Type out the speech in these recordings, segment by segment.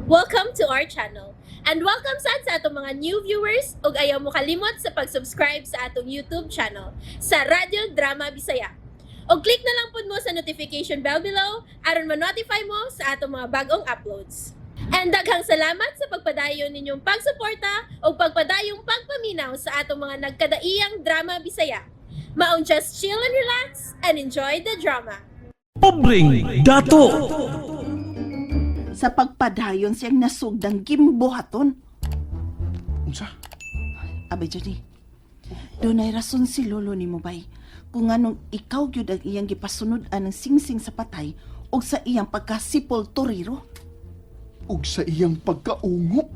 Welcome to our channel. And welcome sad sa atong mga new viewers ug ayaw mo kalimot sa pag-subscribe sa atong YouTube channel sa Radyo Drama Bisaya. Og click na lang pud mo sa notification bell below aron ma-notify mo sa atong mga bagong uploads. And daghang salamat sa pagpadayon ninyong pagsuporta ug pagpadayong pagpaminaw sa atong mga nagkadaiyang drama Bisaya. Maong just chill and relax and enjoy the drama. Pobreng Dato. Sa pagpadayon siyang nasugdang gimbuhaton. Unsa? Abay, Johnny. Dunay rason si lolo nimo bay. Kung anong ikaw gyud ang iyang gipasunod-an ng singsing sa patay o sa iyang pagkasipulturero. Ug sa iyang pagkaungo.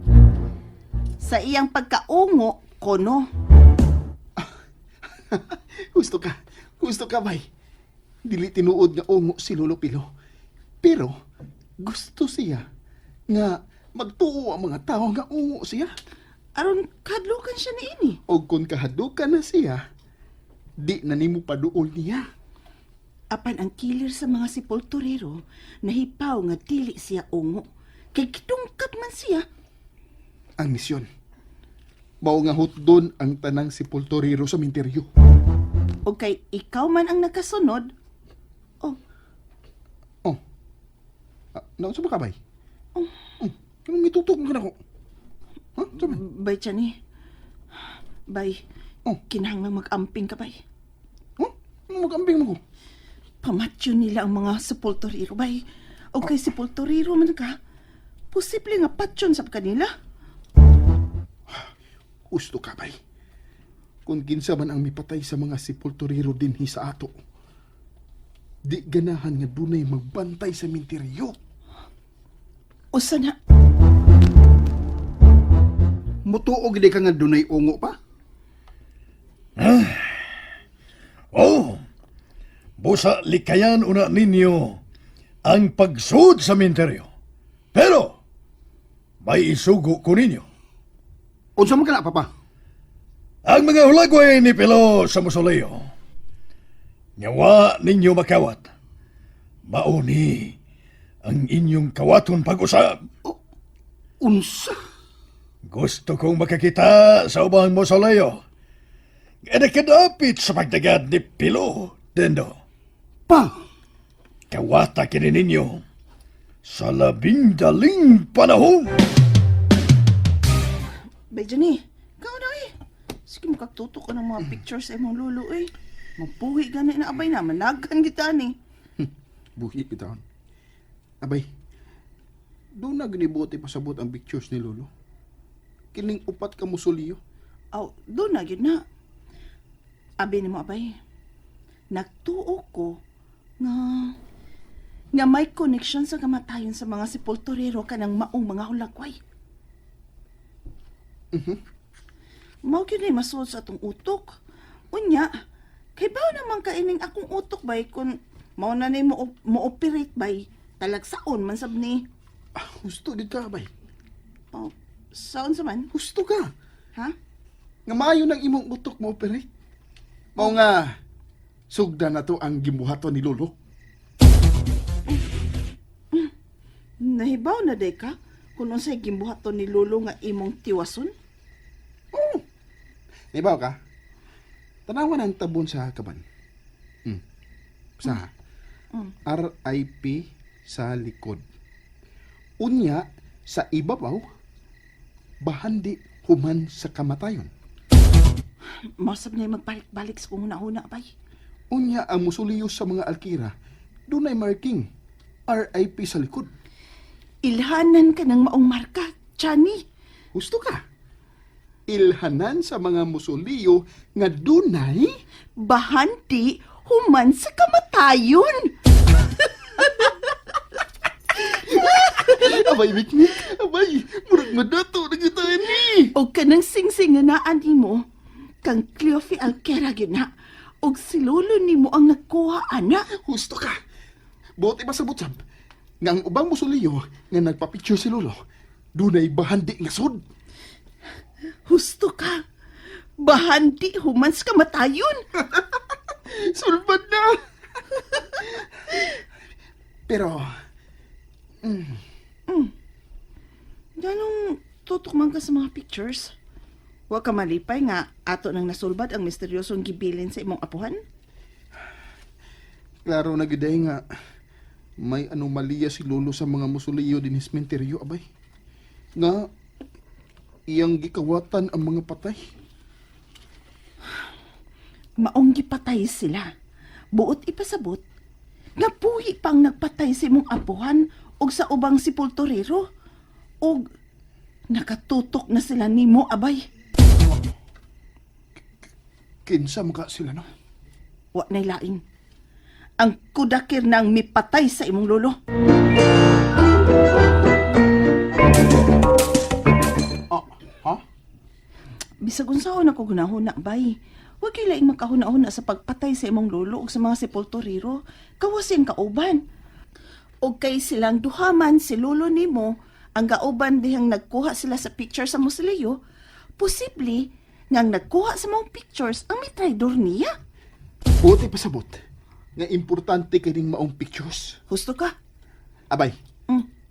Sa iyang pagkaungo, kono. Gusto ka. Gusto ka, bay. Dili tinuod nga ungo si Lolo Pilo. Pero gusto siya nga magtuo ang mga tao nga ungo siya. Aron kadlukan siya niini. Og kung kahadukan na siya, di na nimo paduol niya. Apan ang killer sa mga sepulturero, nahipaw nga dili siya ungo. Kay gidungkap man siya. Ang misyon. Mao nga hutdon ang tanang sepulturero sa minteryo. O kay ikaw man ang nakasunod, oh, Oh. Ah, naunsa ba ka, bay? Oh. Anong mitutok mo ka nako? Ha? Unsa man? Bay, Chani. Bay, Oh. kinahanglang mag-amping ka, bay. Huh? Anong mag-ambing mo ko? Pamatyo nila ang mga sepulturero, bay. O kay sepulturero man ka, posible nga patyon sa kanila. Gusto ka, bay. Kung kinsa man ang mipatay sa mga sepulturero dinhi sa ato, di ganahan nga dunay magbantay sa minteryo. Usa na, Mutuo gid ka nga dunay ungo pa? Oh, busa likayan una ninyo ang pagsud sa minteryo. Pero, may isugo ko ninyo. Unsa man kana, Papa? Ang mga hulagway ni Pilo sa musoleo. Nyawa ninyo makawat. Mauni ang inyong kawaton pag-usab. Unsa? Gusto kong makakita sa ubang mausoleo nga nakadapit sa pagdagad ni Pilo, Dendo. Pa! Kawata kini ninyo sa labing daling panahon. Bay, Johnny, ikaw na eh. Sige, makaktuto ka ng mga pictures sa imong lolo eh. Mabuhi gani na abay na, managan kita ni. Buhi bitawon. Abay, doon na ginibuti pasabot ang pictures ni Lolo. Kining upat ka musuliyo. Aw, doon na gyud na. Abi nimo abay. Nagtuo ko nga nga may connection sa kamatayon sa mga sepulturero kanang maong mga hulagway. Mao gyud ni masuod sa atong utok. Unya, kay bawo naman kaining akong utok bay kung mao na ni mo mo-operate bay talagsaon man sab ni. Ah, husto dito ka, abay. Oh, saon sa man? Husto ka. Ha? Nga maayo ng imong utok mo operate. Mao nga, sugdan na to ang gibuhaton ni Lolo. Nahibaw na day ka kung unsay gimbuhaton ni Lolo nga imong tiwason? Oo. Nahibaw ka? Tanawan ang tabon sa kaban. Sa RIP sa likod. Unya sa ibabaw, bahandi human sa kamatayon. Masab na magbalik-balik sa kung una-una bay. Unya ang musuliyo sa mga alkira, dunay marking RIP sa likod. Ilhanan ka ng maong marka, Chani. Husto ka. Ilhanan sa mga musuliyo nga dunay Bahandi human sa kamatayon. Abay, Mikmik. Abay, murag madato na kita ni. O kanang singsing nga naa nimo kang Cleofe Alquera gyud na. Og si Lolo nimo ang nagkuha ana. Husto ka. Buti ba sa butsab? Nga ang ubang musuliyo nga nagpa-picture si Lolo, dunay bahandi nga sud. Husto ka. Bahandi human sa kamatayon. Sulbad na. Pero, Nganong tutok man ka sa mga pictures? Wa ka malipay nga ato nang nasulbad ang misteryosong gibilin sa imong apuhan? Klaro na gyud ay nga may anomalya si Lolo sa mga musuliyo din sementeryo abay. Nga iyang gikawatan ang mga patay. Maong gipatay sila. Buot ipasabot, nga puhi pang nagpatay sa imong apuhan og sa ubang sepulturero. Og nakatutok na sila nimo, abay. Kinsa man ka sila no? Wa nay lain. Ang kudakir nang mipatay sa imong lolo. Ah, ha? Bisag unsaon ako gunahuna, bay. Wa kay laing makahuna-huna sa pagpatay sa imong lolo ug sa mga sepulturero. Kawasin kauban. Og kay silang duha man si lolo nimo ang kauban dihang nagkuha sila sa picture sa musilyo, posible nga ang nagkuha sa mga pictures ang may traidor niya. Buti pasabot nga importante kay ning maong pictures. Husto ka? Abay.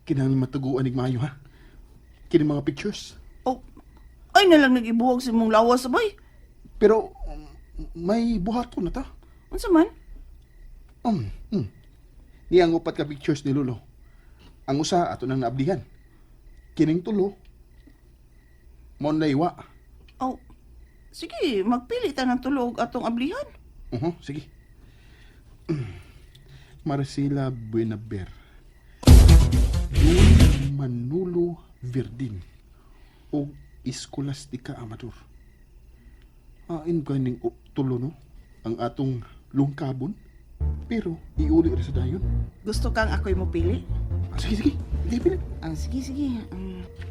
Kinahanglan matuguan nig maayo ha. Kini mga pictures. Oh, ay na lang nag-ibuhag sa imong lawas, bay. Pero may buhaton na ta. Unsa man? Niya ang upat ka pictures ni Lolo. Ang usa ato nang naablihan. Kining tulo. Mao na iwa. Oh, sige, magpili ta ng tulog atong ablihan. Uhu, sige. Marcela Buenaber. Jun Manulo Verdin. O Escolastica Amador. Ain ganing tulo no? Ang atong lungkabon. Pero iuli ra sa dayon. Gusto kang ako'y mopili? Ah, sige, sige. Hindi, pili. Ah, sige, sige.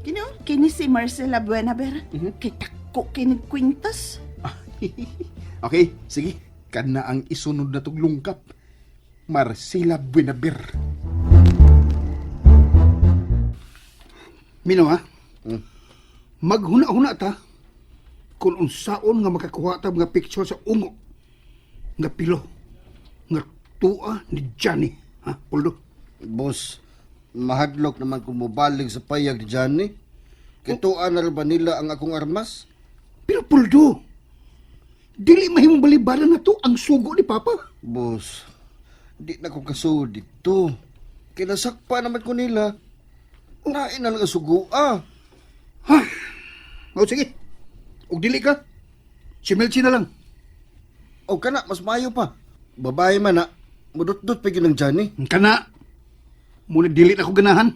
Kini oh, kini si Marcela Buenaber. Kay tako kini kwintas. Okay, sige. Kana ang isunod na tong lungkap. Marcela Buenaber. Mino ha? Maghuna-huna ta kung unsaon nga makakuha ta mga picture sa ungo nga pilo nga tua ni Johnny ha Poldo. Boss, mahadlok naman kung mobalig sa payag ni Johnny. Kituan na ba nila ang akong armas? Pero Poldo, dili mahimong balibaran na to ang sugo ni Papa. Boss, di na ko kasuod dito. Kinasakpa naman ko nila. Nain na lang ang sugo, ah. Ha? O sige. Og dili ka. Si Melchi na lang. O kana, mas maayo pa. Babae man na, mudutdut pa yun ng Johnny. Kana. Muna dili na ko ganahan.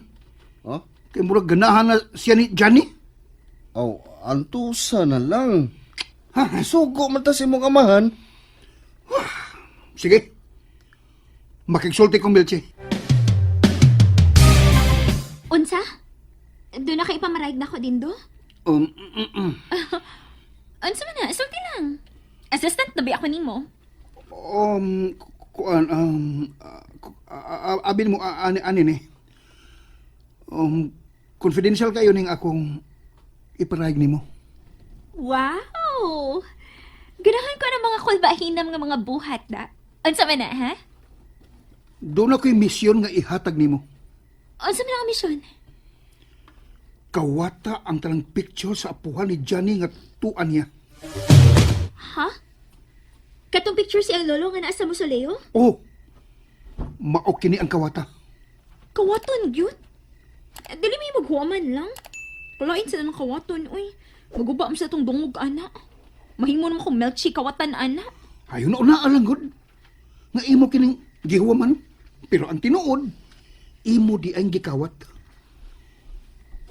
Oh? Kay murag ganahan na siya ni Johnny. Oh, antusa na lang. Ha? Sugo man ta sa imong amahan. Sige. Makigsulti kong Melchi. Unsa? Doon na kay ipamaraig na ko din do? Unsa man na? Sulti lang. Assistant na ba ako nimo? Kuan, abin mo, ani, ani ni. Confidential kayo ning akong iparayag nimo. Wow! Ganahan ko ng mga kulbahinam nga mga buhat da. Unsa man na, ha? Doon ako'y misyon nga ihatag nimo. Unsa man ang misyon? Kawata ang tanang picture sa apuhan ni Johnny nga tuan niya. Ha? Katong picture si ang lolo nga naa sa musoleo? Oh, mao kini ang kawata. Kawaton gyud. Dili may maghuaman lang. Kulain sa ng kawaton, uy. Maguba mo sa tong dungog ana. Mahimo naman kong melchi kawatan ana. Ayon na una alang gud. Nga imo kining gihuwaman. Pero ang tinuod, imo di ang gikawat.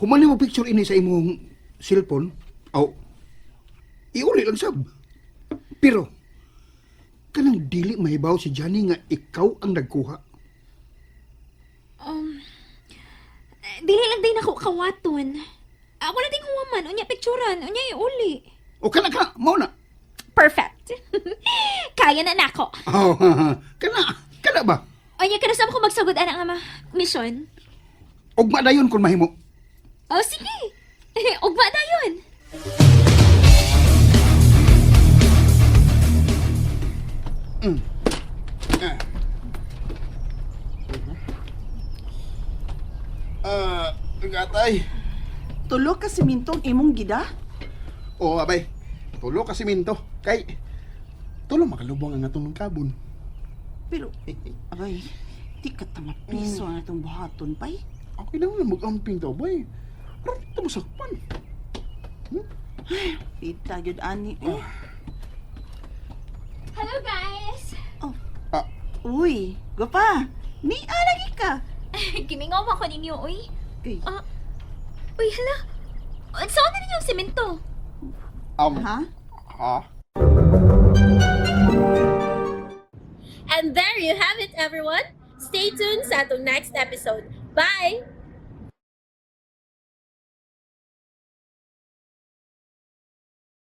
Human mo picture ini sa imong cellphone, aw, iuli lang sab. Pero, kanang dili mahibaw si Johnny nga ikaw ang nagkuha. Dili lang din ako kawaton. Ako na ding huwaman, unya picturean, unya iuli. O kana kana, mao na. Perfect. Kaya na nako. Oh, kana, kana ba? Unya kada sa ko magsugod ana nga ma mission. Ugma dayon kung mahimo. Oh sige. Ugma na yun. Ah, gatay. Tulo ka simintong imong gida? Oo, abay. Tulo ka simento. Kay, tulo makalubong ang atong lungkabon. Pero, abay, di ka tama piso ang atong buhaton, pay. Okay lang na mag-amping daw, bay. Aron ito masakpan. Pita, gyud ani. Eh. Hello, guys! Oh. Ah. Uy, gwapa. Ni lagi ka. Gimingaw ako ninyo, uy. Kay, Ah, uy, hala. Saan na ninyo ang semento? Ha? Ha? And there you have it, everyone. Stay tuned sa atong next episode. Bye!